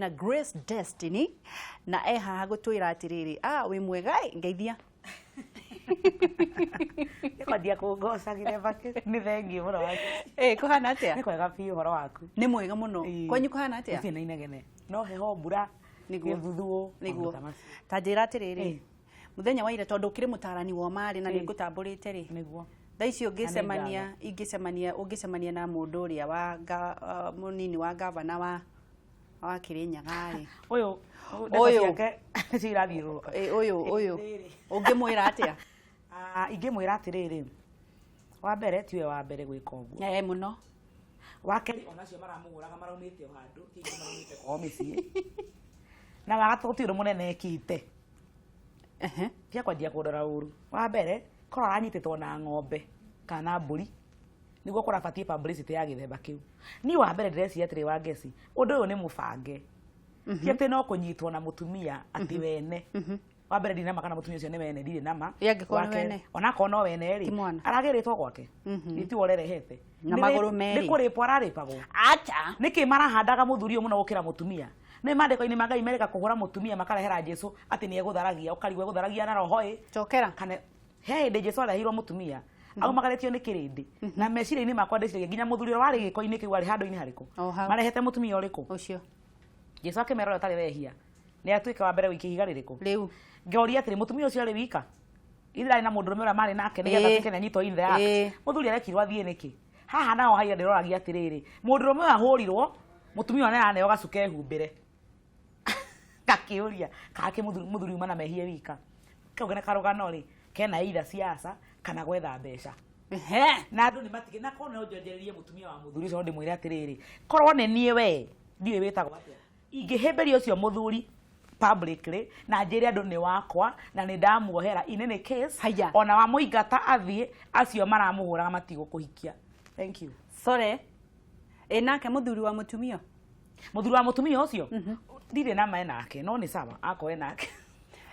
Na Grace Destiny na e haha gũtwĩra atĩrĩrĩ, ah, wĩ mwega ĩ, ngeithia. Nĩkwanjia kũngoca gĩthemba kĩu. Nĩ thengiũ mũno wa. Ĩ, kũhana atĩa? Nĩ kwega biũ, ũhoro waku? Nĩ mwega mũno. Kwanyu kũhana atĩa? Gũtirĩ na inegene. No heho, mbura, gĩthuthuo, Nĩguo. maũndũ ta macio. Ta njĩra atĩrĩrĩ, mũthenya wa ira, tondũ ũkĩrĩ mũtarani wa marĩ na nĩ ngũtambũrĩte rĩ, thaa ici ũngĩcemania, ingĩcemania, ũngĩcemania na mũndũ ũrĩa wa mũnini wa gavana wa Kĩrĩnyaga rĩ, Ũyũ ndeto Ũyũ. ciake nĩcio irathiũrũrũka. Ĩ, ũyũ ũngĩmwĩra atĩa? Ah, ingĩmwĩra atĩrĩrĩ, wa mbere, tiwe wa mbere gwĩka ũguo. Eh, mũno. Wa kerĩ, onacio maramũhũraga maraumĩte o handũ, ti aingĩ maraumĩte kwao mĩciĩ. Na wa gatatũ, gũtirĩ ũndũ mũnene ekĩte. Tiga kwanjia kũndora ũru. Wa mbere, korwo aranyitĩtwo na ng'ombe kana na mbũri, nĩguo kũrabatiĩ publicity ya gĩthemba kĩu. Niĩ wa mbere ndĩreciria atĩrĩ, wa Ngeci, ũndũ ũyũ nĩ mũbange. Ti atĩ no kũnyitwo na mũtumia atĩ wene. Wa mbere, ndirĩ nama kana mũtumia ũcio nĩ wene, ndirĩ nama. Ĩ angĩkorwo Wa nĩ kerĩ, wene? Onakorwo no wene rĩ, Ti mwana. aragĩrĩtwo gwake? Nĩ tiwe ũrerehete? Na Nĩ magũrũ merĩ. Nĩ kũrĩpwo ararĩpagwo? Acha. Nĩkĩ marahandaga mũthuri ũyũ mũno gũkĩra mũtumia? Nĩ maandĩko-inĩ ma Ngai merĩga kũhũra mũtumia, makarehera Jesu atĩ nĩ egũtharagia, ũkarigwo egũtharagia na roho ĩ? Cokera. Kana he hĩndĩ Jesu areheirwo mũtumia aumagarĩtio nĩ kĩrĩndĩ, na meciria-inĩ makwa ndĩciragia nginya mũthuri ũrĩa warĩ gĩko-inĩ kĩu arĩ handũ-inĩ harĩkũ? O hau. Marehete mũtumia ũrĩkũ? Ũcio. Jesu akĩmera ũrĩa ũtarĩ wehia nĩ atuĩke wa mbere gũikia ihiga rĩrĩkũ. Rĩu. Ngĩoria atĩrĩ, mũtumia ũcio arĩ wika? Ithe arĩ na mũndũrũme ũrĩa marĩ nake nĩgetha atuĩke nĩ anyitwo in the act? Mũthuri arekirwo athiĩ nĩkĩ? Haha naho haia ndĩroragia atĩrĩrĩ, mũndũrũme ũyũ ahũrirwo, mũtumia ũyũ nĩaraneo gacuka ehumbĩre. Ngakĩũria kana mũthuri mũthuri uma na mehie wika. Kau nĩ karũgano rĩ kena either siasa kana gwetha mbeca. Na andũ nĩ matige na korwo no njonjererie mũtumia wa mũthuri ũcio, no ndĩmwĩre atĩrĩrĩ, korwo nĩ niĩ we ndiũĩ wĩtagwo atĩa, ingĩhĩmbĩria ũcio mũthuri publicly na njĩre andũ nĩ wakwa na nĩ ndamuohera. In any case, Haya. ona wamũingata athiĩ, acio maramũhũraga matigũkũhikia. Thank you. Sorry. Ĩ nake mũthuri wa mũtumia? Mũthuri wa mũtumia ũcio ndirĩ na mae nake, no nĩ sawa akorwo nake.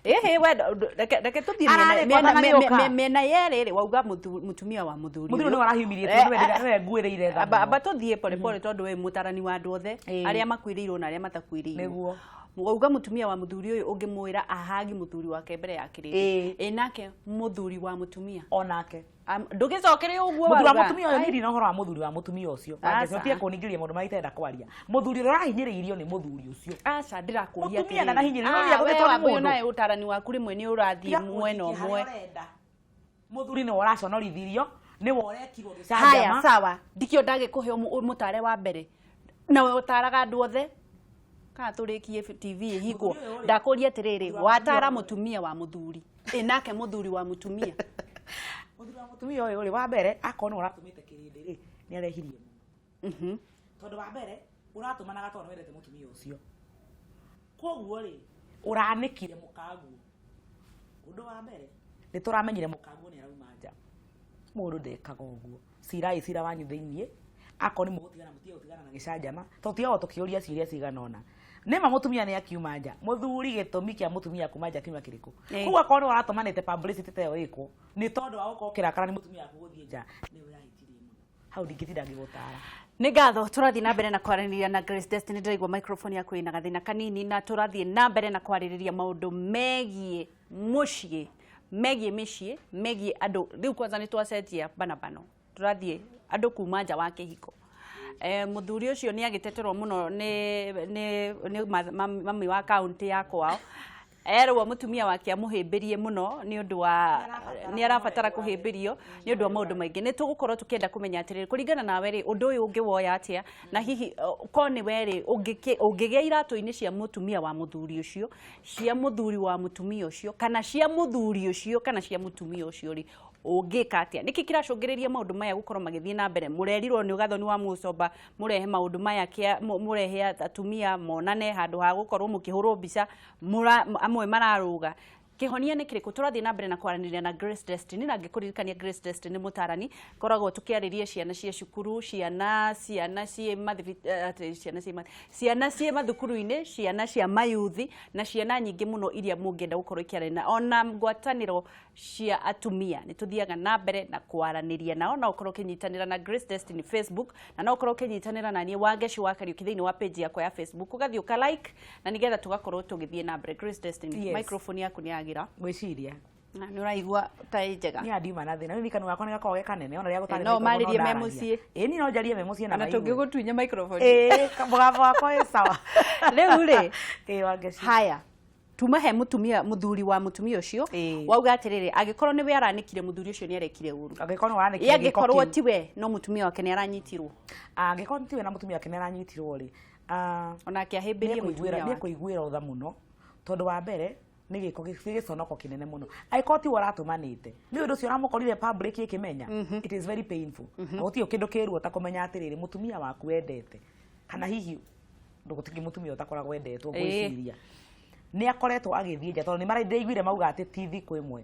Ĩhĩ, we reke tũthiĩ Ararĩ mĩena kwatana gĩũka. Mĩena yerĩ rĩ, wauga mũtumia wa mũthuri Mũthuri ũyũ. nĩwe ũrahiumĩrĩtie, nĩwe nguĩrĩire tha mũno. Amba tũthiĩ pole pole, tondũ wĩ mũtarani wa andũ othe, arĩa makuĩrĩirwo na arĩa matakuĩrĩirwo. Wauga mũtumia wa mũthuri ũyũ ũngĩmwĩra ahagi mũthuri wake mbere ya kĩrĩndĩ. Ĩ nake mũthuri wa mũtumia? Onake. Ndũgĩcokere ũguo Mũthuri wa wauga. mũtumia ũyũ, niĩ ndina ũhoro wa mũthuri wa mũtumia ũcio. Aca. Ũtige kũningĩrĩria maũndũ marĩa itenda kwaria. Mũthuri ũrĩa ũrahinyĩrĩirio nĩ mũthuri ũcio. Aca, ndĩrakũria. Mũtumia ndanahinyĩrĩrio, no nĩ agũthĩtwo nĩ mũndũ. Nawe ũtarani waku rĩmwe nĩ ũrathiĩ Tiga mwena kũnjikia ũmwe. harĩa ũrenda. Mũthuri nĩwe ũraconorithirio, nĩwe ũrekirwo Haya. gĩcanjama. Sawa, ndikĩo ndagĩkũhe mũtare wa mbere, nawe ũtaraga andũ othe kana tũrĩkie TV ĩhingwo. Mũthuri ũyũ rĩ, Ndakũria atĩrĩrĩ, mũthuri wa watara mũtumia. Mũtumia wa mũthuri, ĩ nake mũthuri wa mũtumia? Mũthuri wa mũtumia ũyũ rĩ, wa mbere, akorwo nĩwe ũratũmĩte kĩrĩndĩ rĩ, nĩ arehirie mũno, tondũ wa mbere ũratũmanaga tondũ nĩwendete mũtumia ũcio, koguo rĩ ũranĩkire mũkaguo. Ũndũ wa mbere, nĩ tũramenyire mũkaguo nĩ arauma nja. Mũndũ ndekaga ũguo. Cirai cira wanyu thĩiniĩ, akorwo nĩ mũgũtigana, mũtige gũtigana na gĩcanjama, tondũ tigagwo tũkĩũria ciũria cigana ũna. Nĩma mũtumia nĩ akiuma nja, mũthuri, gĩtũmi kĩa mũtumia kuma nja kiuma kĩrĩkũ? Koguo akorwo nĩ ũratũmanĩte publicity ta ĩyo ĩkwo nĩ tondũ wa gũkorwo ũkĩrakara nĩ mũtumia waku gũthiĩ nja, nĩ ũrahĩtirie mũno. Hau ndingĩtinda ngĩgũtara. Nĩ ngatho. Tũrathiĩ na mbere na kwaranĩria na Grace Destiny. Ndĩraigua microphone yaku ĩna gathĩna kanini, na tũrathiĩ na mbere na kwarĩrĩria maũndũ megiĩ mũciĩ, megiĩ mĩciĩ, megiĩ andũ. Rĩu kwanza nĩ twacenjia banabano, tũrathiĩ andũ kuma nja wa kĩhiko. Mũthuri ũcio nĩ agĩteterwo mũno nĩ mami wa kaunti ya kwao, erwo mũtumia wake amũhĩmbĩrie mũno nĩ ũndũ wa nĩ arabatara kũhĩmbĩrio nĩ ũndũ wa maũndũ maingĩ. Nĩ tũgũkorwo tũkĩenda kũmenya atĩrĩrĩ, kũringana nawe rĩ, ũndũ ũyũ ũngĩwoya atĩa? Na hihi ko nĩ we rĩ, ũngĩgĩa iratũ-inĩ cia mũtumia wa mũthuri ũcio, cia mũthuri wa mũtumia ũcio, kana cia mũthuri ũcio, kana cia mũtumia ũcio rĩ, ũngĩka atĩa? Nĩkĩ kĩracũngĩrĩria maũndũ maya gũkorwo magĩthiĩ na mbere? Mũrerirwo nĩ Gathoni wa Mũcomba mũrehe maũndũ maya mũrehe atumia monane handũ ha gũkorwo mũkĩhũrwo mbica amwe mararũga. Kĩhonia nĩ kĩrĩkũ? Tũrathiĩ na mbere na kwaranĩria na Grace Destiny, na ngĩkũririkania Grace Destiny mũtarani koragwo tũkĩarĩria ciana cia cukuru, ciana ciana ciĩ atĩ ciana ciĩ ciana ciĩ mathukuru-inĩ, ciana cia mayuthi na ciana nyingĩ mũno iria mũngĩenda gũkorwo ikĩaranĩria na ona ngwatanĩro cia atumia. Nĩ tũthiaga na mbere na kwaranĩria nao. No ũkorwo ũkĩnyitanĩra na Grace Destiny Facebook, na no ũkorwo ũkĩnyitanĩra na niĩ Wangeci wa Kariũki thĩinĩ wa page yakwa ya Facebook, ũgathiĩ ũka like na nĩgetha tũgakorwo tũgĩthiĩ na mbere. Grace Destiny, Yes. microphone yaku nĩ yagira. Ngwĩciria Na nĩ ũraigua ta ĩ njega? Niĩ andiuma na thĩna, rĩu kanua gakwa nĩ gakoragwo ge kanene ona rĩrĩa gũtarĩ No microphone marĩrie me ndaragia. mũciĩ. Ĩĩ, niĩ no njarie me mũciĩ na na maigue. tũngĩgũtunya microphone. Ĩĩ, mũgambo wakwa wĩ sawa. Rĩu rĩ, Ĩĩ, Wangeci. Haya, tuma he mutumia, muthuri wa mutumia ucio. Wauga atiriri, angikorwo niwe aranĩkire, muthuri ucio nĩ arekire ũru. Angĩkorwo nĩ waranĩkire Ĩ gĩko angĩkorwo kĩu. tiwe no mutumia wake nĩ aranyitirwo? Angĩkorwo tiwe na mũtumia wake nĩ aranyitirwo rĩ, onake ahĩmbĩrie mũtumia wake. Nĩekũiguĩra tha mũno, tondũ wa mbere nĩ gĩko nĩ gĩconoko kĩnene mũno. Angĩkorwo tiwe ũratũmanĩte, nĩ ũndũ ũcio ũramũkorire public ĩkĩmenya, it is very painful. Na gũtirĩ kĩndũ kĩruo ta kũmenya atĩrĩrĩ, mũtumia waku wendete, kana hihi ndũgũtingĩ mũtumia ũtakoragwo endetwo, ngwĩciria nĩ akoretwo agĩthiĩ nja, tondũ nĩ maraiguire mauga atĩ ti thikũ ĩmwe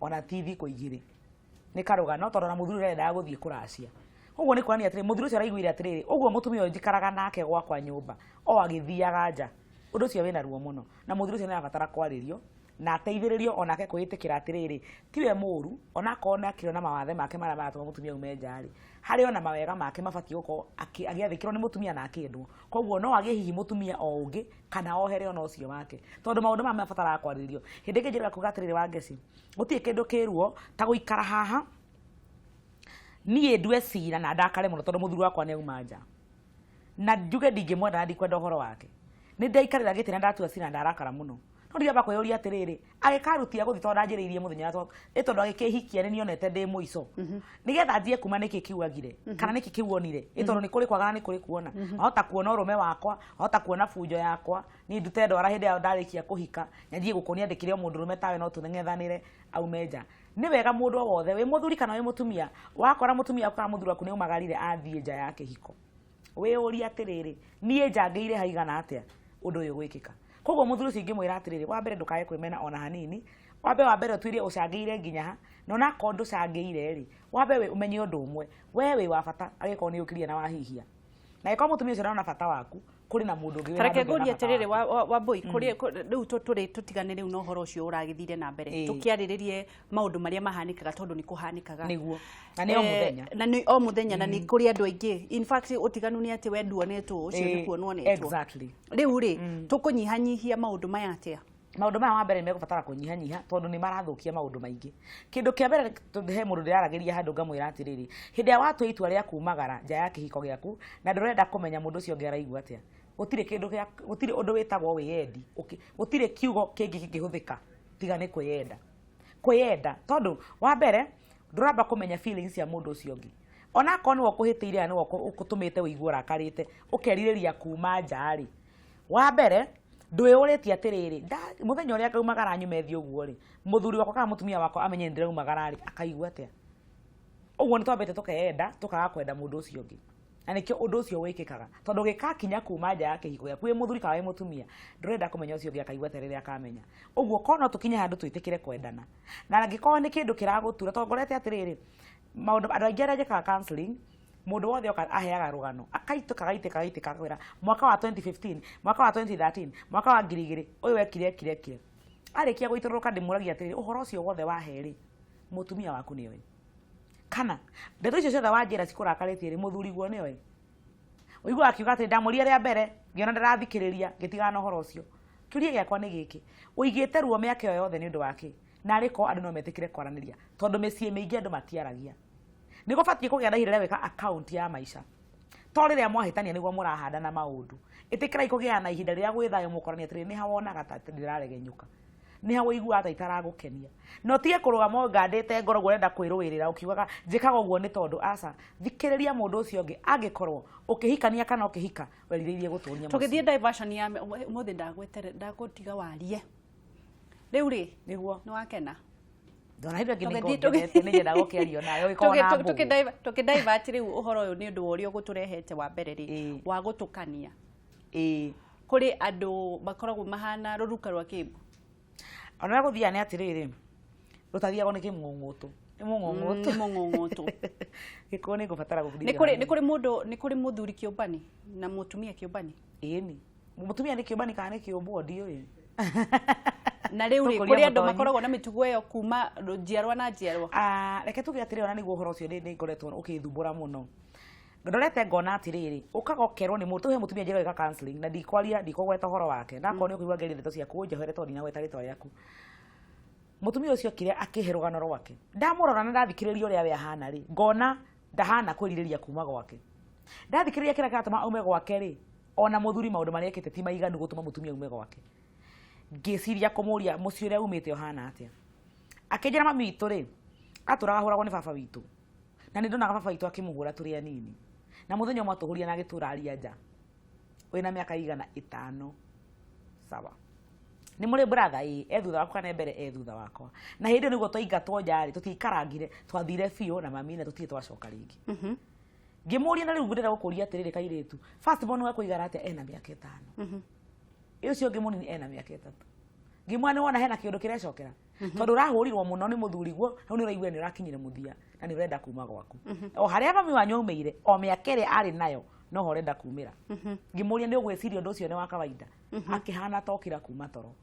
ona ti thikũ igĩrĩ, nĩ karũgano, tondũ ona mũthuri ũrĩa arendaga gũthiĩ kũracia. Ũguo nĩ kuonania atĩrĩ, mũthuri ũcio araiguire atĩrĩrĩ, ũguo mũtumia ũyũ njikaraga nake gwakwa nyũmba o agĩthiaga nja. Ũndũ ũcio wĩna ruo mũno, na mũthuri ũcio nĩ arabatara kwarĩrio na ateithĩrĩrio onake kwĩĩtĩkĩra atĩrĩrĩ, tiwe mũru, onakorwo nĩ akĩrĩ na mawathe make marĩa maratũma mũtumia aume nja rĩ, harĩ ona mawega make mabatiĩ gũkorwo agĩathĩkĩrwo nĩ mũtumia na akĩendwo. Koguo no agĩe hihi mũtumia o ũngĩ kana ohere ona ũcio wake, tondũ maũndũ maya mabataraga kwarĩrĩrio. Hĩndĩ ĩngĩ njĩraga kuga atĩrĩrĩ, Wangeci, gũtirĩ kĩndũ kĩruo ta gũikara haha niĩ ndue cira na ndakare mũno tondũ mũthuri wakwa nĩ auma nja, na njuge ndingĩmwenda na ndikwenda ũhoro wake. Nĩ ndaikarĩra gĩtĩ na ndatua cira na ndarakara mũno, no ndiramba kwĩyũria atĩrĩrĩ, agĩkarutia gũthiĩ tondũ ndanjĩrĩirie mũthenya ũrĩa ĩ tondũ agĩkĩhikia nĩ nionete ndĩ mũico, nĩgetha njie kuma nĩkĩ kĩu agire kana nĩkĩ kĩu onire, ĩ tondũ nĩ kũrĩ kwaga na nĩ kũrĩ kuona. Wahota kuona ũrũme wakwa, wahota kuona bunjo yakwa, niĩ ndute ndwara hĩndĩ ĩyo ndarĩkia kũhika, nyanjie gũkuonia ndĩkĩrĩ o mũndũ ũrũme tawe, no tũng'ethanĩre aume nja. Nĩ wega mũndũ o wothe, wĩ mũthuri kana wĩ mũtumia, wakora mũtumia waku kana mũthuri waku nĩ aumagarire athiĩ nja ya kĩhiko, wĩyũrie atĩrĩrĩ, niĩ njangĩire haigana atĩa ũndũ ũyũ gwĩkĩka? Koguo mũthuri ũcio ingĩmwĩra atĩrĩrĩ, wa mbere ndũkae kwĩmena ona hanini. Wambe wa mbere ũtuĩrie ũcangĩire nginya ha, na onakorwo ndũcangĩire rĩ, wambe ũmenye ũndũ ũmwe, we wĩ wa bata angĩkorwo nĩ ũkirie na wahihia, na angĩkorwo mũtumia ũcio ndarona bata waku, kũrĩ na mũndũ ũngĩ wĩna Tareke handũ ũngĩona ngũrie bata atĩrĩrĩ, waku. Wambui, kũrĩ rĩu tũrĩ tũtigane rĩu na ũhoro ũcio ũragĩthire na mbere, tũkĩarĩrĩrie maũndũ marĩa mahanĩkaga, tondũ nĩ kũhanĩkaga. Nĩguo. Na nĩ o mũthenya. Na nĩ o mũthenya, na nĩ kũrĩ andũ aingĩ. In fact, ũtiganu nĩ atĩ we nduonetwo, ũcio nĩ kuonwo onetwo. Rĩu rĩ, tũkũnyihanyihia maũndũ maya atĩa? Maũndũ maya wa mbere nĩ megũbatara kũnyihanyiha, tondũ nĩ marathũkia maũndũ maingĩ. Kĩndũ kĩa mbere, tondũ he mũndũ ndĩraragĩria handũ ngamwĩra atĩrĩrĩ, hĩndĩ ĩrĩa watua itua rĩa kumagara nja ya kĩhiko gĩaku na ndũrenda kũmenya mũndũ ũcio ũngĩ araigua atĩa, gũtirĩ kĩndũ gĩa, gũtirĩ ũndũ wĩtagwo wĩyendi. Gũtirĩ kiugo kĩngĩ kĩngĩhũthĩka tiga nĩ kwĩyenda. Kwĩyenda, tondũ wa mbere ndũramba kũmenya feelings cia mũndũ ũcio ũngĩ. Onakorwo nĩwe ũkũhĩtĩirie kana nĩwe ũtũmĩte ũigue ũrakarĩte, ũkerirĩria kuma nja rĩ, wa mbere ndwĩyũrĩtie atĩrĩrĩ, mũthenya ũrĩa ngaumagara nyume thiĩ ũguo rĩ, mũthuri wakwa kana mũtumia wakwa amenye nĩ ndĩraumagara rĩ, akaigua atĩa? Ũguo nĩ twambĩte tũkeyenda, tũkaga kwenda mũndũ ũcio ũngĩ. Na nĩkĩo ũndũ ũcio wĩkĩkaga, tondũ gĩkakinya kuma nja ya kĩhiko gĩaku, wĩ mũthuri kana wĩ mũtumia, ndũrenda kũmenya ũcio ũngĩ akaigua atĩa rĩrĩa akamenya. Ũguo korwo no tũkinye handũ twĩtĩkĩre kwendana, na angĩkorwo nĩ kĩndũ kĩragũtura, tondũ ngorete atĩrĩrĩ, maũndũ andũ aingĩ arĩa njĩkaga counseling, mũndũ wothe oka aheaga rũgano, akaitũka agaitĩka agaitĩka, akakwĩra mwaka wa 2015, mwaka wa 2013, mwaka wa ngiri igĩrĩ, ũyũ ekire ekire ekire. Arĩkia gũitũrũrũka ndĩmũragia atĩrĩrĩ, ũhoro ũcio wothe wahe rĩ, mũtumia waku nĩoĩ? Kana ndeto icio ciothe wanjĩra cikũrakarĩtie rĩ, mũthuri guo nĩoĩ? Ũiguaga akiuga atĩrĩ, ndamũria rĩa mbere ngĩona ndarathikĩrĩria, ngĩtigana na ũhoro ũcio. Kĩũria gĩakwa nĩ gĩkĩ, ũigĩte ruo mĩaka ĩyo yothe nĩ ũndũ wa kĩ? Na arĩ korwo andũ no metĩkĩre kwaranĩria, tondũ mĩciĩ mĩingĩ andũ matiaragia. Nĩ gũbatiĩ kũgĩa na ihinda rĩa gwĩka account ya maica, to rĩrĩa mwahĩtania nĩguo mũrahandana maũndũ. Ĩtĩkĩrai kũgĩa na ihinda rĩrĩa gwĩ thayũ, mũkorania atĩrĩrĩ, nĩ ha wonaga ta ndĩraregenyũka, nĩ ha ũiguaga ta itaragũkenia, na ũtige kũrũgama ũngandĩte ngoro ũguo ũrenda kwĩrũĩrĩra ũkiugaga njĩkaga ũguo nĩ tondũ aca. Thikĩrĩria mũndũ ũcio ũngĩ, angĩkorwo ũkĩhikania kana ũkĩhika werirĩirie gũtũria mũciĩ. Tũgĩthiĩ diversion ya ũmũthĩ, ndagwetere ndagũtiga warie rĩu rĩ. Nĩguo. Nĩ wakena? Ndona hĩndĩ ĩngĩ nĩ Tũgĩthiĩ- ngongenete, nĩ nyendaga gũkĩario nawe ũgĩkorwo na mbũgũ. Tũkĩdivert rĩu ũhoro ũyũ nĩ ũndũ wa ũrĩa ũgũtũrehete wa mbere rĩ, wa gũtũkania. Kũrĩ andũ makoragwo mahana rũruka rwa kĩmbu. Ona ũrĩa gũthiaga nĩ atĩrĩrĩ, rũtathiagwo nĩ kĩmũng'ũtũ, nĩ mũng'ũng'ũtũ. Nĩ mũng'ũng'ũtũ. Gĩkũyũ nĩ ngũbatara Nĩ gũbundithio kũrĩ hanini. Nĩ kũrĩ mũndũ, nĩ kũrĩ mũthuri kĩũmbani na mũtumia kĩũmbani. Ĩni, mũtumia nĩ kĩũmbani kana nĩ kĩũmbwo, ndiũĩ. Na rĩu rĩ, Tũkũria kũrĩ andũ mũtonyi. makoragwo na mĩtugo ĩyo kuma njiarwa na njiarwa. Ah, reke tuge atĩrĩrĩ, ona nĩguo ũhoro ũcio nĩ ngoretwo ũkĩthumbũra mũno, ndorete ngona atĩrĩrĩ, ũkaga ũkerwo nĩ mũndũ, he mũtumia njĩra gwĩka counseling na ndikwaria, ndikũgweta ũhoro wake, na akorwo nĩ ũkũigua ngeria ndeto ciaku ũnjohere tondũ ndinagweta rĩtwa rĩaku. Mũtumia ũcio okire akĩhe rũgano rwake, ndamũrora na ndathikĩrĩria ũrĩa we ahana rĩ, ngona ndahana kwĩrirĩria kuma gwake. Ndathikĩrĩria kĩrĩa kĩratũma aume gwake rĩ, ona mũthuri maũndũ marĩa ekĩte ti maiganu gũtũma mũtumia aume gwake. Ngĩciria kũmũria mũciĩ ũrĩa umĩte ũhana atĩa. Akĩnjĩra mami witũ rĩ, atũraga ahũragwo nĩ baba witũ, na nĩ ndonaga baba witũ akĩmũhũra tũrĩ anini, na mũthenya ũmwe atũhũrire na agĩtũraria nja. Wĩna mĩaka igana ĩtano, sawa, nĩ mũrĩ brother? Ĩĩ. E thutha waku kana e mbere? E thutha wakwa. Na hĩndĩ ĩyo nĩguo twaingatwo nja rĩ, tũtiaikarangire, twathire biũ na mami na tũtirĩ twacoka rĩngĩ. Ngĩmũria, na rĩu ndĩrenda gũkũria atĩrĩrĩ, kairĩtu first born ekũigana atĩa? Ena mĩaka 5, ũcio ũngĩ mũnini ena mĩaka 3. Ngĩmwĩra, nĩ wona hena kĩũndũ kĩrecokera, tondũ ũrahũrirwo mũno nĩ mũthuriguo, rĩu nĩ ũraigua nĩ ũrakinyire mũthia na nĩ ũrenda kuma gwaku, o harĩa mami wanyu aumĩire, o mĩaka ĩrĩa arĩ nayo noho ũrenda kumĩra. Ngĩmũria, nĩ ũgwĩciria ũndũ ũcio nĩ wa kawaida? Akĩhana tokĩra kuma toro,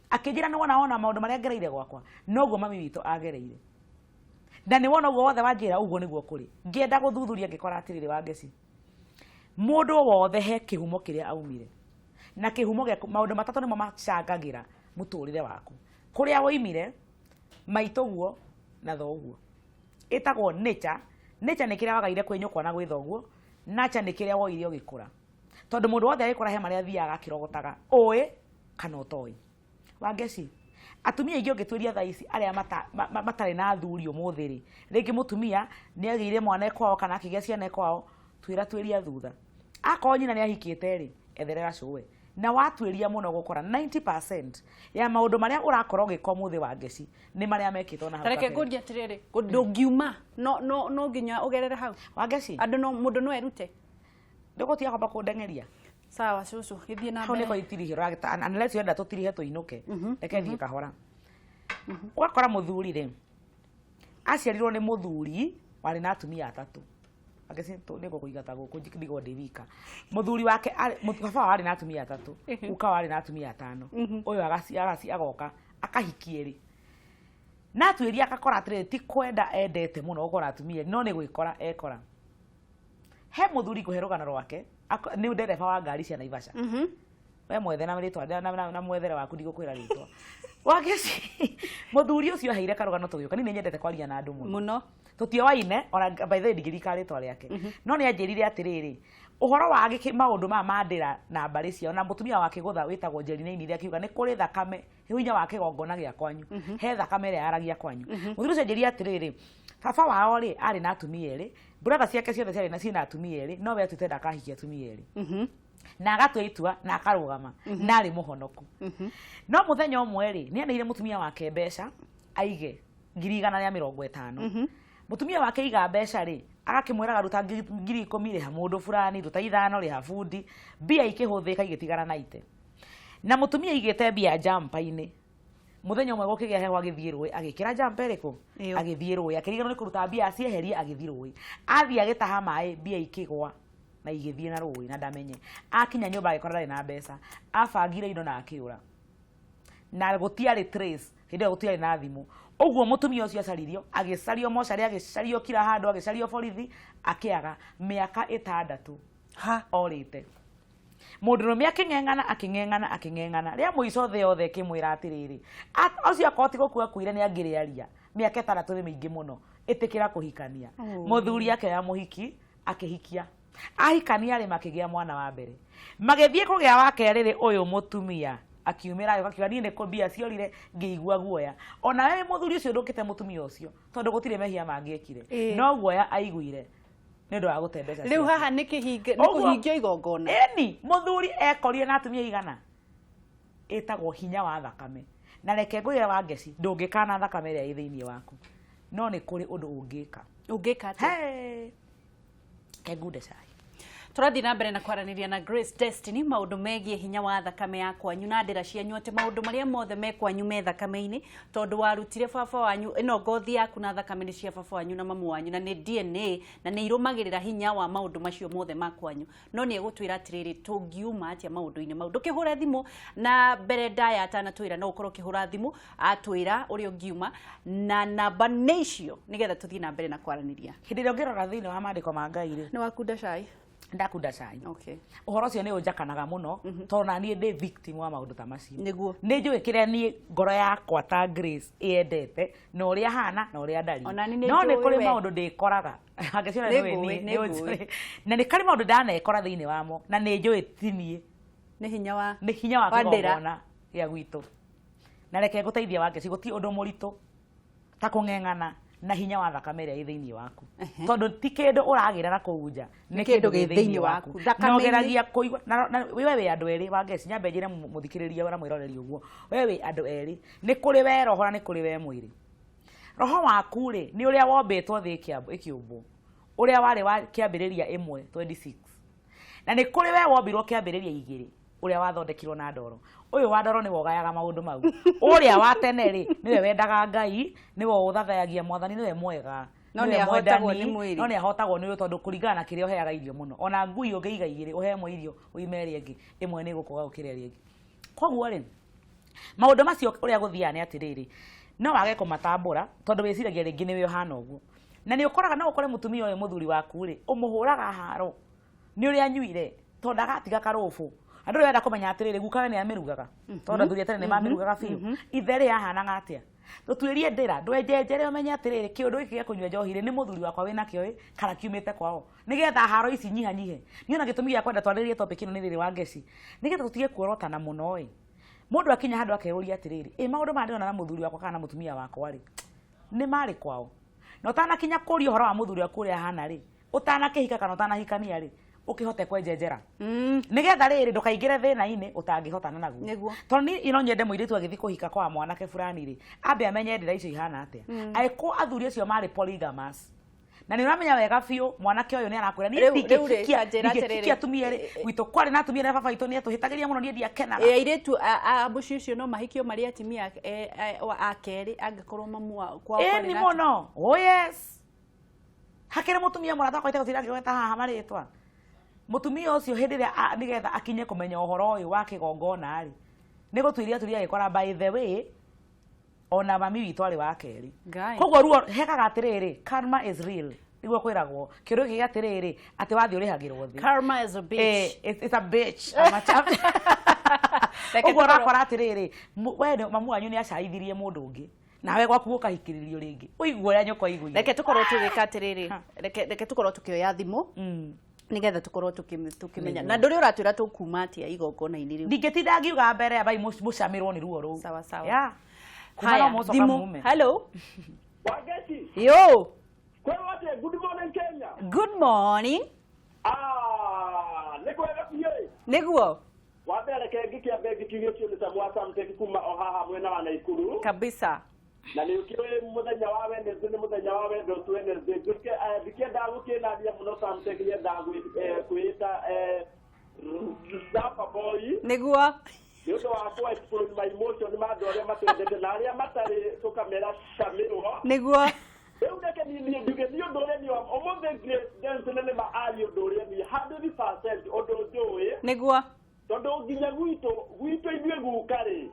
akĩnjĩra, nĩ wona wona maũndũ marĩa ngereire gwakwa noguo mami witũ agereire, na nĩ wona ũguo wothe wanjĩra ũguo nĩguo kũrĩ. Ngĩenda gũthuthuria, ngĩkora atĩrĩrĩ, Wangeci, mũndũ wothe he kĩhumo kĩrĩa aumire, na kĩhumo gĩaku, maũndũ matatũ nĩmo macangagĩra mũtũrĩre waku: kũrĩa woimire, maitũguo na thoguo. Ĩtagwo nature. Nature nĩ kĩrĩa wagaire kwĩ nyũkwa na gwĩ thoguo. Nature nĩ kĩrĩa woire ũgĩkũra, tondũ mũndũ wothe agĩkũra he marĩa athiaga akĩrogotaga, ũĩ kana ũtoĩ. Wangeci, atumia aingĩ ũngĩtuĩria thaa ici arĩa matarĩ na athuri ũmũthĩ rĩ, rĩngĩ mũtumia nĩ agĩire mwana e kwao kana akĩgĩa ciana e kwao, twĩra tuĩria thutha, akorwo nyina nĩ ahikĩte rĩ, etherera cũwe. Na watuĩria mũno gũkora 90% ya maũndũ marĩa ũrakorwo ũgĩka ũmũthĩ, Wangeci, nĩ marĩa mekĩtwo na hau Tareke kabere. ngũrie atĩrĩrĩ, ndũngiuma no nginya ũgerere hau? Wangeci, Andũ no mũndũ no erute. Ndũgũtiga kwamba kũndengeria. Sawa cũcũ, gĩthiĩ na Hau mbere. nĩko itirihe ũragĩta, unless wenda tũtirihe tũinũke, reke thiĩ kahora. Ũgakora mũthuri rĩ, aciarirwo nĩ mũthuri warĩ na atumia atatũ. Angeci, nĩ ngũkũigata gũkũ ndigwo ndĩ wika. Mũthuri wake baba wao arĩ na atumia atatũ, guka wao arĩ na atumia atano, ũyũ agoka akahikie rĩ, na atuĩria akakora atĩrĩrĩ, ti kwenda endete mũno gũkora atumia, no nĩ gwĩkora ekora. He mũthuri ngũhe rũgano rwake, nĩ ndereba wa ngari cia Naivasha. We mwethe na rĩtwa na mwethere waku, ndigũkwĩra rĩtwa. Wangeci, mũthuri ũcio aheire karũgano tũgĩũka. Niĩ nĩ nyendete kwaria na andũ mũno. Mũno. Tũtioaine ona, by the way, ndingĩririkana rĩtwa rĩake, no nĩ anjĩrire atĩrĩrĩ, ũhoro wa gĩkĩ maũndũ maya ma ndĩra na mbarĩ ciao na mũtumia wa kĩgũtha wĩtagwo Njeri nĩ akiuga nĩ kũrĩ thakame, hinya wa kĩgongona gĩa kwanyu, he thakame ĩrĩa yaragia kwanyu. Mũthuri ũcio anjĩrire atĩrĩrĩ, baba wao rĩ, arĩ na atumia erĩ, brother ciake ciothe ciarĩ na ciĩna atumia erĩ, no we atuĩte ndakahikia atumia erĩ, na agatua itua na akarũgama na arĩ mũhonoku. No mũthenya ũmwe rĩ, nĩ aneire mũtumia wake mbeca aige 150,000. Mũtumia wake iga mbeca rĩ, agakĩmwĩraga, ruta 10,000 rĩha mũndũ fulani, ruta 5 rĩha bundi. Mbia ikĩhũthĩka igĩtigana na ite, na mũtumia aigĩte mbia jumper-inĩ. Mũthenya ũmwe gũkĩgĩa heho, agĩthiĩ rũĩ, agĩkĩra jumper ĩrĩkũ? Ĩyo. Agĩthiĩ rũĩ, akĩriganĩrwo nĩ kũruta mbia acieherie. Agĩthiĩ rũĩ, athiĩ agĩtaha maĩ, mbia ikĩgwa na igĩthiĩ na rũĩ na ndamenye. Akinya nyũmba agĩkora ndarĩ na mbeca. Abangire indo na akĩũra, na gũtiarĩ trace hĩndĩ ĩyo, gũtiarĩ na thimũ. Ũguo mũtumia ũcio acaririo, agĩcario mocarĩ, agĩcario kila handũ, agĩcario borithi, akĩaga mĩaka 6. Ha. Orĩte. Mũndũrũme akĩng'eng'ana, akĩng'eng'ana, akĩng'eng'ana, rĩa mũico thĩ yothe ĩkĩmwĩra atĩrĩrĩ, ũcio akorwo ti gũkua akuire nĩ angĩrĩaria, mĩaka 6 nĩ mĩingĩ mũno, ĩtĩkĩra kũhikania. Mũthuri akĩoya mũhiki, akĩhikia. Ahikania rĩ, makĩgĩa mwana wa mbere, magĩthiĩ kũgĩa wa kerĩ rĩ, ũyũ mũtumia akiumĩra, agĩũka akiuga, niĩ nĩ kũ mbia ciorire, ngĩigua guoya. Ona we mũthuri ũcio ndũkĩte mũtumia ũcio, tondũ gũtirĩ mehia mangĩekire, no guoya aiguire nĩ ũndũ wa gũte mbeca Rĩu ciake. Haha nĩ kĩhinge nĩ kũhingio igongona. Ĩni, mũthuri ekorire na atumia igana. Ĩtagwo hinya wa thakame. Na reke ngwĩre Wangeci, ndũngĩkana thakame ĩrĩa ĩ thĩinĩ waku, no nĩ kũrĩ ũndũ ũngĩka. Ũngĩka atĩa? Hey! Ke ngunde cai. Tũrathiĩ na mbere na kwaranĩria na Grace Destiny maũndũ megiĩ hinya wa thakame ya kwanyu na ndĩra cianyu, atĩ maũndũ marĩa mothe me kwanyu me thakame-inĩ, tondũ warutire baba wanyu ĩno ngothi yaku na thakame nĩ cia baba wanyu na mamu wanyu, na nĩ DNA na nĩ irũmagĩrĩra hinya wa maũndũ macio mothe ma kwanyu. No nĩ egũtwĩra atĩrĩrĩ, tũngiuma atĩa maũndũ-inĩ mau. Ndũkĩhũre thimũ na mbere ndaya atanatwĩra, no ũkorwo ũkĩhũra thimũ atwĩra ũrĩa ũngiuma, na namba nĩ icio nĩgetha tũthiĩ na mbere na kwaranĩria. Hĩndĩ ĩrĩa ũngĩrora thĩinĩ wa maandĩko ma Ngai rĩ, Nĩ wakunda cai? Ndakunda cai. Okay. Ũhoro ũcio nĩ ũnjakanaga mũno, tondũ na niĩ ndĩ victim wa maũndũ ta macio. Nĩguo. Nĩ njũĩ kĩrĩa niĩ ngoro yakwa ta Grace ĩyendete na ũrĩa hana na ũrĩa ndariĩ. Ona niĩ nĩ No nĩ njũĩ kũrĩ we. maũndũ ndĩkoraga. Angĩciona Nĩ nĩ ngũĩ, niĩ, nĩ nĩ ngũĩ. ũnjũĩ. Na nĩ karĩ maũndũ ndanekora thĩinĩ wamo na nĩ njũĩ ti niĩ. Nĩ hinya wa Nĩ hinya wa wa ndĩra. kĩgongona gĩa gwitũ. Na reke ngũteithie, Wangeci, gũtirĩ ũndũ mũritũ ta kũng'eng'ana na hinya wa thakame ĩrĩa ĩ thĩinĩ waku, tondũ ti kĩndũ ũragĩra na kũu nja, nĩ kĩndũ gĩ thĩinĩ waku. Na Thakame-inĩ. ũgeragia kũigua na we wĩ andũ erĩ, Wangeci. Nyambe njĩre mũthikĩrĩria na mwĩroreri ũguo, we wĩ andũ erĩ, nĩ kũrĩ we roho na nĩ kũrĩ we mwĩrĩ. Roho waku rĩ, nĩ ũrĩa wombĩtwo thĩ ĩkĩũmbwo, ũrĩa warĩ wa kĩambĩrĩria 1:26, na nĩ kũrĩ we wombirwo kĩambĩrĩria 2, ũrĩa wathondekirwo na ndoro. Ũyũ wa ndoro nĩwe ũgayaga maũndũ mau. Ũrĩa wa tene rĩ, nĩwe wendaga Ngai, nĩwe ũthathayagia Mwathani, nĩwe mwega, No nĩwe nĩ ahotagwo mwendani, nĩ mwĩrĩ. no nĩ ahotagwo nĩ ũyũ, tondũ kũringana na kĩrĩa ũheaga irio mũno. Ona ngui ũngĩiga igĩrĩ, ũhe ĩmwe irio, ũime ĩrĩa ĩngĩ, ĩmwe nĩ ĩgũkũga gũkĩra ĩrĩa ĩngĩ. Koguo rĩ, maũndũ macio ũrĩa gũthiaga nĩ atĩrĩrĩ, no wage kũmatambũra tondũ wĩciragia rĩngĩ nĩwe ũhana ũguo. Na nĩ ũkoraga no ũkore mũtumia ũyũ, mũthuri waku rĩ, ũmũhũraga haro nĩ ũrĩa anyuire tondũ ndagatiga karũbũ. Andũ rĩu wenda kũmenya atĩrĩrĩ, gukawe nĩ amĩrugaga, tondũ athuri a tene nĩ mamĩrugaga biũ. Ithe rĩ, ahanaga atĩa? Tũtuĩrie ndĩra, ndwenjenjere, ũmenye atĩrĩrĩ, kĩũndũ gĩkĩ gĩa kũnyua njohi rĩ, nĩ mũthuri wakwa wĩnakĩo ĩ, kana kiumĩte kwao, nĩgetha haro ici nyihanyihe. Niĩ ona gĩtũmi gĩa kwenda twarĩrĩrie topic ĩno nĩ rĩrĩ, Wangeci, nĩgetha tũtige kuorotana mũno ĩ. Mũndũ akinya handũ akeyũria atĩrĩrĩ, ĩ maũndũ maya ndĩrona na mũthuri wakwa kana na mũtumia wakwa rĩ, nĩ marĩ kwao? Na ũtanakinya kũria ũhoro wa mũthuri waku ũrĩa ahana rĩ, ũtanakĩhika kana ũtanahikania rĩ, ũkĩhote kwenjenjera, nĩgetha rĩrĩ ndũkaingĩre thĩna-inĩ ũtangĩhotana naguo. Nĩguo. Tondũ niĩ no nyende mũirĩtu agĩthiĩ kũhika kwa mwanake fulani rĩ, ambe amenye ndĩra icio ihana atĩa, angĩkorwo athuri acio marĩ polygamous. Na nĩ ũramenya wega biũ mwanake ũyũ nĩ arakwĩra, niĩ Rĩu rĩ, ndingĩhikia ta njĩra ndingĩhikia atĩrĩrĩ. atumia erĩ, gwitũ kwarĩ na atumia na baba witũ nĩ atũhĩtagĩria mũno, niĩ ndiakenaga. Ĩ airĩtu a mũciĩ ũcio no mahikio marĩ atumia a kerĩ angĩkorwo mamu wa kwao kwarĩ Ĩni na mũno. Oh yes, hakĩrĩ mũtumia mũrata wakwa itegũtinda ngĩgweta haha marĩtwa. Mũtumia ũcio hĩndĩ ĩrĩa nĩgetha akinye kũmenya ũhoro ũyũ wa kĩgongona rĩ, nĩ gũtuĩria atuĩria, agĩkora by the way ona mami witũ arĩ wa kerĩ. Ngai. Koguo ruo hekaga atĩrĩrĩ, karma is real, nĩguo kwĩragwo kĩũndũ gĩkĩ atĩrĩrĩ, atĩ wathiĩ ũrĩhagĩrwo thĩ. Karma is a bitch. It's a bitch. I'm a chap. Reke Ũguo tũkorwo ũrakora atĩrĩrĩ, we mamu wanyu nĩ acaithirie mũndũ ũngĩ, nawe gwaku gũkahikĩrĩrio rĩngĩ, ũigue ũrĩa nyũkwa aiguire. Reke tũkorwo tũgĩka atĩrĩrĩ, reke tũkorwo tũkĩoya thimũ nĩgetha tũkorwo tũkĩmenya na ndũrĩ ũratwĩra tũkuma atĩa igongona-inĩ rĩu. Ndingĩtinda ngiuga mbere, ambai mũcamĩrwo nĩ ruo rũu. Sawa, sawa. Yeah. Kuma no Haya, mũcoka thimũ. mume. Hello. Wangeci, Yo. kwĩrwo atĩ good morning Kenya. Good morning. Ah, nĩ kwega biũ ĩ. Nĩguo. Wa mbere reke ngĩkĩambe ngĩkiuge ũcio nĩ Samu Samtech kuma o haha mwena wa Naikuru. Kabisa. Na nĩ ũkĩũĩ mũthenya wa Wednesday nĩ mũthenya wa wendo tu Wednesday. Nduĩke ndikĩendaga gũkĩnania mũno, Samtech nĩendaga kwĩĩta Rapper boy. Nĩguo. Nĩ ũndũ wa kũ explore my emotion ma andũ arĩa matwendete na arĩa matarĩ tũkamera camĩrwo. Nĩguo. Rĩu reke niĩ njuge nĩ ũndũ ũrĩa niĩ ũmũthĩ Grace Dance nĩ ma aria ũndũ ũrĩa niĩ 100% ũndũ njũĩ, Nĩguo. Tondũ nginya gwitũ ithuĩ guka rĩ,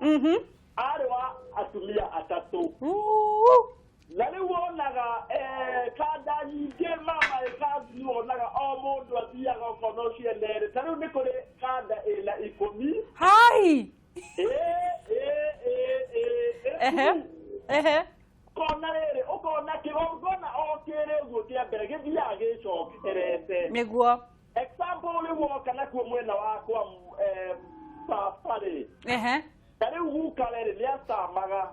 arĩ wa atumia atatũ. Uu. Na rĩu wonaga kanda nyingĩ mama ĩkanzi, wonaga o mũndũ athiaga ũkona ũcio enerĩ. Ta rĩu nĩ kũrĩ kanda ĩna 10. Hai. Ĩ ĩ ĩ ĩ ĩ. Ehe. Ehe. Ũkona rĩrĩ, ũkona kĩgongona o kĩrĩ ũguo kĩa mbere gĩthiaga gĩcokerete. Nĩguo. Example, rĩu woka nakuo mwena wakwa baba rĩ, ta rĩu guka rĩ nĩ acamaga.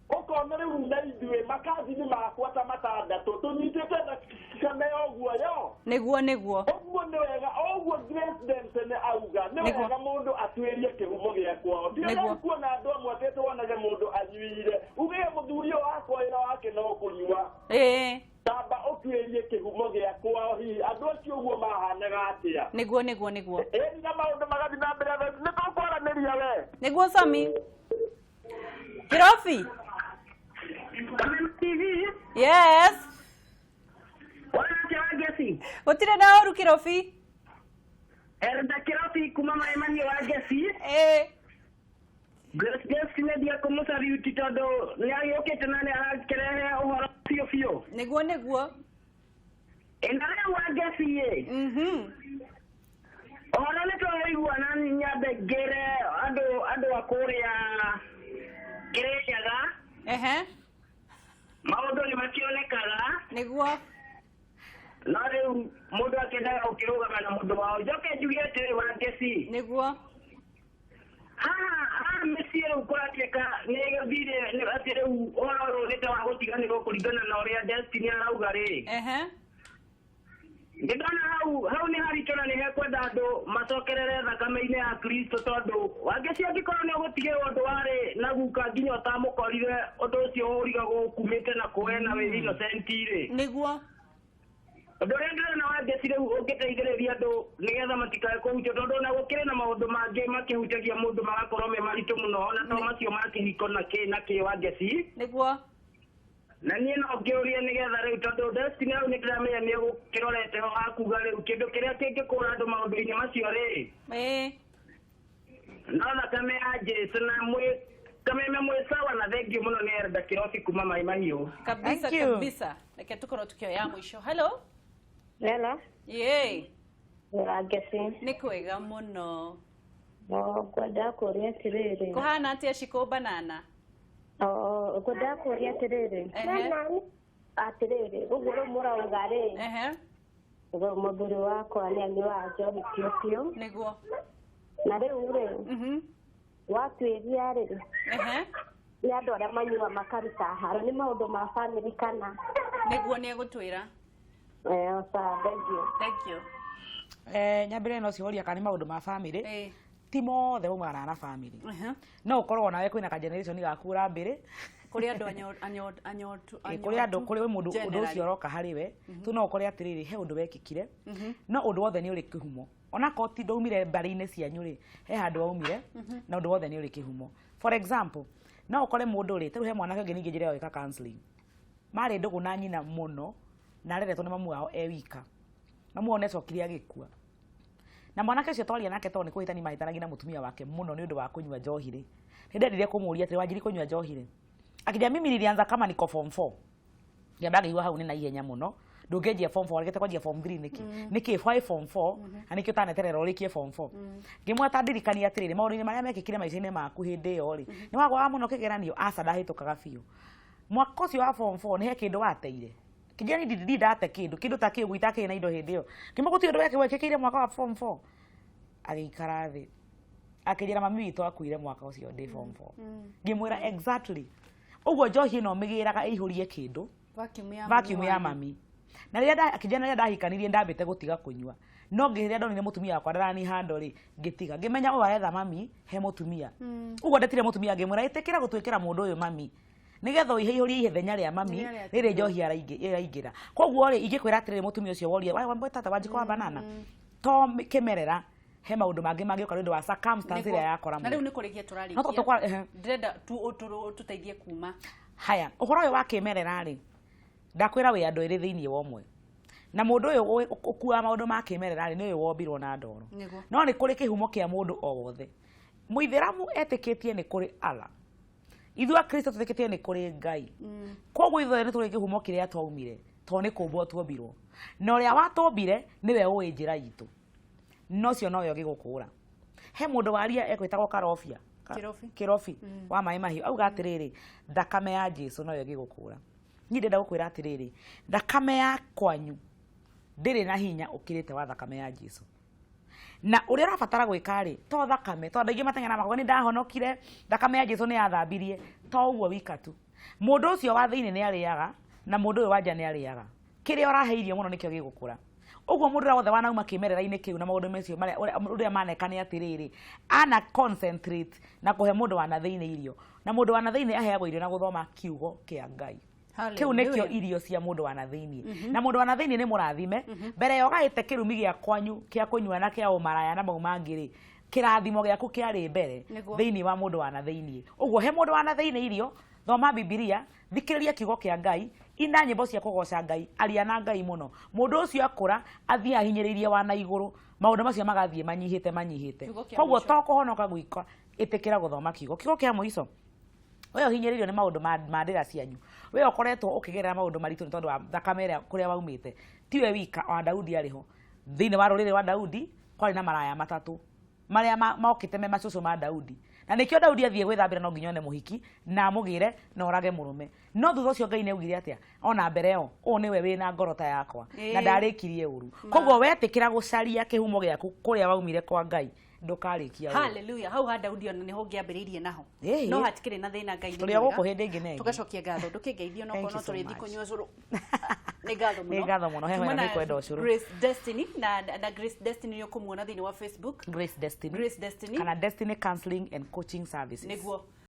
Ũkona rĩu na ithuĩ makathini makwa ta matandatũ tũnyitĩte thakame ũguo yo. Nĩguo, nĩguo. Ũguo nĩ wega, ũguo Grace Denson auga nĩ wega mũndũ atuĩrie kĩhumo gĩa kwao. Ti ũrĩa kuona andũ amwe atĩ tuonage mũndũ anyuire ugĩe mũthuri ũyũ wakwa wĩra wake no kũnyua. Tamba ũtuĩrie kĩhumo gĩa kwao, hihi andũ acio ũguo mahanaga atĩa. Nĩguo nĩguo nĩguo. Ĩni na maũndũ magathiĩ na mbere nĩ tũkwaranĩria we. Nĩguo Sami. Kirobi. TV. Yes. Wanatia wa Ngeci. Gũtirĩ na ũru Kirobi. Erda Kirobi kuma maemani wa Ngeci. Eh. Grace Grace nyendia kũmũcaruti tondũ nĩ agĩũkĩte na nĩ arakĩrehe ũhoro biũ biũ. Nĩguo nĩguo. Ĩ na rĩu wa Ngeci ĩ. Ũhoro nĩ twaũigua na nyambe ngĩre andũ andũ a kũrĩa Kĩrĩnyaga. Ehe. Maũndũ nĩ makĩonekaga. Nĩguo. No rĩu mũndũ akĩendaga gũkĩrũgama na mũndũ wao. Njoke njuge atĩrĩ wa Ngeci. Nĩguo. Haha haha mĩciĩ rĩu kũratuĩka nĩ gũthire atĩ rĩu ũhoro ũyũ nĩ ta wa gũtiganĩrwo kũringana na ũrĩa Destiny arauga rĩ. Ehe. Nĩ ndona hau hau nĩ haritũ na nĩ hekwenda andũ macokerere thakame-inĩ ya Kristo tondũ Wangeci angĩkorwo nĩ ũgũtigĩrwo ũndũ warĩ na guka nginya ũtamũkorire ũndũ ũcio ũrigagwo ũkumĩte na kũwe na wĩ innocent rĩ. Nĩguo. Ũndũ ũrĩa ndĩrona Wangeci rĩu ũngĩteithĩrĩria andũ nĩgetha matikae kũhutio tondũ ona gũkĩrĩ na maũndũ mangĩ makĩhutagia mũndũ magakorwo me maritũ mũno ona to macio ma kĩhiko na kĩ na kĩ Wangeci. Nĩguo. Na niĩ no ngĩũrie nĩgetha rĩu tondũ Destiny hau nĩ ndĩramenya nĩ ũgũkĩrorete ho hakuga rĩu kĩndũ kĩrĩa kĩngĩkũra andũ maũndũ-inĩ macio rĩ. Ĩĩ. No thakame ya Jesu na mwĩ kameme mwĩ sawa na thengiũ mũno nĩ Elda Kirobi kuma Mai Mahiũ. Kabisa Thank you. kabisa. Reke tũkorwo tukĩoya mũico. Hello. Hello. Yee. Wa Ngeci. Nĩ kwega mũno. O ngwendaga kũũria atĩrĩrĩ. Kũhana atĩa Shiko banana? O ngwendaga kũũria atĩrĩrĩ. Ehe. Atĩrĩrĩ, ũguo rĩu mũrauga rĩ. Ehe. Mũthuri wakwa nĩ anyuaga njohi biũ biũ. Nĩguo. Na rĩu rĩ, watuĩria rĩ, Ehe. nĩ andũ arĩa manyua makaruta haro nĩ maũndũ ma bamĩrĩ kana? Nĩguo nĩ egũtwĩra. Eh, sawa, thank you. Thank you. Nyambĩrĩrie na ũcio woria kana nĩ maũndũ ma bamĩrĩ. Ĩĩ. Ti mothe maumanaga na bamĩrĩ. Ehe. No ũkorwo nawe kwĩna ka generation gaku ũrambĩrĩ. Kũrĩ andũ anyotu Kũrĩ andũ kũrĩ mũndũ ũndũ ũcio ũroka harĩ we tu no ũkore atĩrĩrĩ he ũndũ wekĩkire no ũndũ wothe nĩ ũrĩ kĩhumo onakorwo ti ndaumire mbarĩ-inĩ cianyu rĩ he handũ waumire na ũndũ wothe nĩ ũrĩ kĩhumo. For example, no ũkore mũndũ rĩ tarĩu he mwanake ũngĩ ningĩ njĩra gwĩka counseling marĩ ndũgũ na nyina mũno na areretwo nĩ mamu wao e wika. Mamu wao nĩacokire agĩkua na mwanake ũcio twaria nake tondũ nĩ kũhĩtania mahĩtanagia na mũtumia wake mũno nĩ ũndũ wa kũnyua njohi rĩ nĩ ndendire kũmũria atĩrĩ wanjiri kũnyua njohi rĩ akĩnjĩra mimi nilianza kama niko form 4 ngĩamba ngĩigua hau nĩ na ihenya mũno ndũngĩanjia form 4 wagĩte kwanjia form 3 nĩkĩ nĩkĩ why form 4 na nĩkĩ ũtaneterera ũrĩkie form 4 ngĩmwĩra ta ndirikania atĩrĩrĩ maũndũ-inĩ marĩa mekĩkire maica-inĩ maku hĩndĩ ĩyo rĩ nĩ wagwaga mũno kĩgeranio aca ndahĩtũkaga biũ mwaka ũcio wa form 4 nĩ he kĩndũ wateire kĩnjĩra ni ndi ndate kĩndũ kĩndũ ta kĩu itakĩrĩ na indo hĩndĩ ĩyo ngĩmwĩra gũtirĩ ũndũ wekĩkĩire mwaka wa form 4 agĩikara thĩ akĩnjĩra mami witũ akuire mwaka ũcio ndĩ form 4 ngĩmwĩra exactly ũguo njohi ĩno mĩgĩraga ĩihũrie kĩndũ Vacuum ya vacuum mami ya wanyu. Mami na rĩrĩa akĩnjĩra rĩrĩa ndahikanirie ndambĩte gũtiga kũnyua no ngĩrĩrĩa ndonire mũtumia wakwa ndarani handle rĩ ngĩtiga ngĩmenya ũyũ aretha mami he mũtumia ũguo ndetire mũtumia ngĩmwĩra ĩtĩkĩra gũtwĩkĩra mũndũ ũyũ mami nĩgetha ũihũrie ihethenya rĩa mami Rĩrĩa rĩrĩ njohi ĩraingĩra koguo rĩ ingĩkwĩra atĩrĩrĩ mũtumia ũcio woria wa tata Wanjikũ wa banana to kĩmerera he maũndũ mangĩ mangĩũka nĩ ũndũ wa circumstance ĩrĩa yakora Na rĩu mũndũ nĩ kũrĩkia No tũrarĩkia. ehe. Ndĩrenda tũteithie kuma. Haya ũhoro ũyũ wa kĩmerera rĩ ndakwĩra wĩ andũ erĩ thĩinĩ wa ũmwe na mũndũ ũyũ ũkuaga maũndũ ma kĩmerera rĩ nĩ ũyũ wombirwo na ndoro. Nĩguo. No nĩ kũrĩ kĩhumo kĩa mũndũ o wothe mũithĩramu etĩkĩtie nĩ kũrĩ Allah ithuĩ akristo twĩtĩkĩtie nĩ kũrĩ Ngai koguo ithuothe nĩ tũrĩ kĩhumo kĩrĩa twaumire tondũ nĩ kũmbwo tuombirwo na ũrĩa watũmbire nĩwe ũĩ njĩra itũ no ũcio nowe ũngĩgũkũra he mũndũ waria ekwĩtagwo Karobia Kĩrobi. Kĩrobi wa maĩ mahiũ auga atĩrĩrĩ thakame ya Jesu noyo ĩngĩgũkũra niĩ ndĩrenda gũkwĩra atĩrĩrĩ thakame ya kwanyu ndĩrĩ na hinya ũkĩrĩte wa thakame ya Jesu na ũrĩa ũrabatara gwĩka rĩ to thakame to andũ aingĩ mateng'eraga makauga nĩ ndahonokire thakame ya Jesu nĩ yathambirie to ũguo wika tu mũndũ ũcio wa thĩinĩ nĩ arĩaga na mũndũ ũyũ wa nja nĩ arĩaga kĩrĩa ũrahe irio mũno nĩkĩo gĩgũkũra ũguo mũndũ ũrĩa wothe wanauma kĩmerera-inĩ kĩu na maũndũ macio marĩa ũrĩa maneka nĩ atĩrĩrĩ ana concentrate na kũhe mũndũ wa na thĩinĩ irio na mũndũ wa na thĩinĩ aheagwo irio na gũthoma kiugo kĩa Ngai. Kĩu nĩkĩo irio cia mũndũ wa na thĩinĩ. Na mũndũ wa na thĩinĩ nĩ mũrathime. Mbere ya ũgaĩte kĩrumi gĩa kwanyu kĩa kũnyua na kĩa ũmaraya na mau mangĩ rĩ, kĩrathimo gĩaku kĩarĩ mbere thĩinĩ wa mũndũ wa na thĩinĩ. Ũguo he mũndũ wa na thĩinĩ irio, thoma Bibilia, thikĩrĩria kiugo kĩa Ngai, ina nyĩmbo cia kũgoca Ngai, aria na Ngai mũno. Mũndũ ũcio akũra athiĩ ahinyĩrĩirie wa na igũrũ, maũndũ macio magathiĩ manyihĩte manyihĩte. Koguo to kũhonoka gwika, ĩtĩkĩra gũthoma kiugo. Kiugo kĩa mũico, we ũhinyĩrĩirio nĩ maũndũ ma ndĩra cianyu, we ũkoretwo ũkĩgerera maũndũ maritũ nĩ tondũ wa thakame ĩrĩa kũrĩa waumĩte, tiwe wika, ona Daudi arĩ ho. Thĩinĩ wa rũrĩrĩ rwa Daudi kwarĩ na maraya matatũ marĩa mokĩte me macũcũ ma Daudi, na nĩkĩo Daudi athiĩ gwĩthambĩra no nginya one mũhiki na amũgĩre na orage mũrũme. No thutha ũcio Ngai nĩ augire atĩa? Ona mbere ĩyo, ũũ nĩwe wĩna ngoro ta yakwa, na ndarĩkirie ũru. Koguo wetĩkĩra gũcaria kĩhumo gĩaku kũrĩa waumire kwa Ngai, ndũkarĩkia ũru. Hallelujah. Hau ha Daudi ona niho ngĩambĩrĩirie naho. No hatikĩrĩ na thĩna, Ngai nĩ Tũrĩ o mwega. gũkũ hĩndĩ ĩngĩ na ĩngĩ. Tũgacokia ngatho, ndũkĩngeithio no Thank korwo no you so tũrĩthiĩ much. kũnyua cũrũ. Nĩ ngatho mũno. Nĩ ngatho mũno, heho Tuma ĩno na nĩ kwenda ũcũrũ. Grace Destiny na Grace Destiny nĩ ũkũmuona thĩinĩ wa Facebook. Grace Destiny. Grace Destiny. Kana Destiny Counseling and Coaching Services. Nĩguo.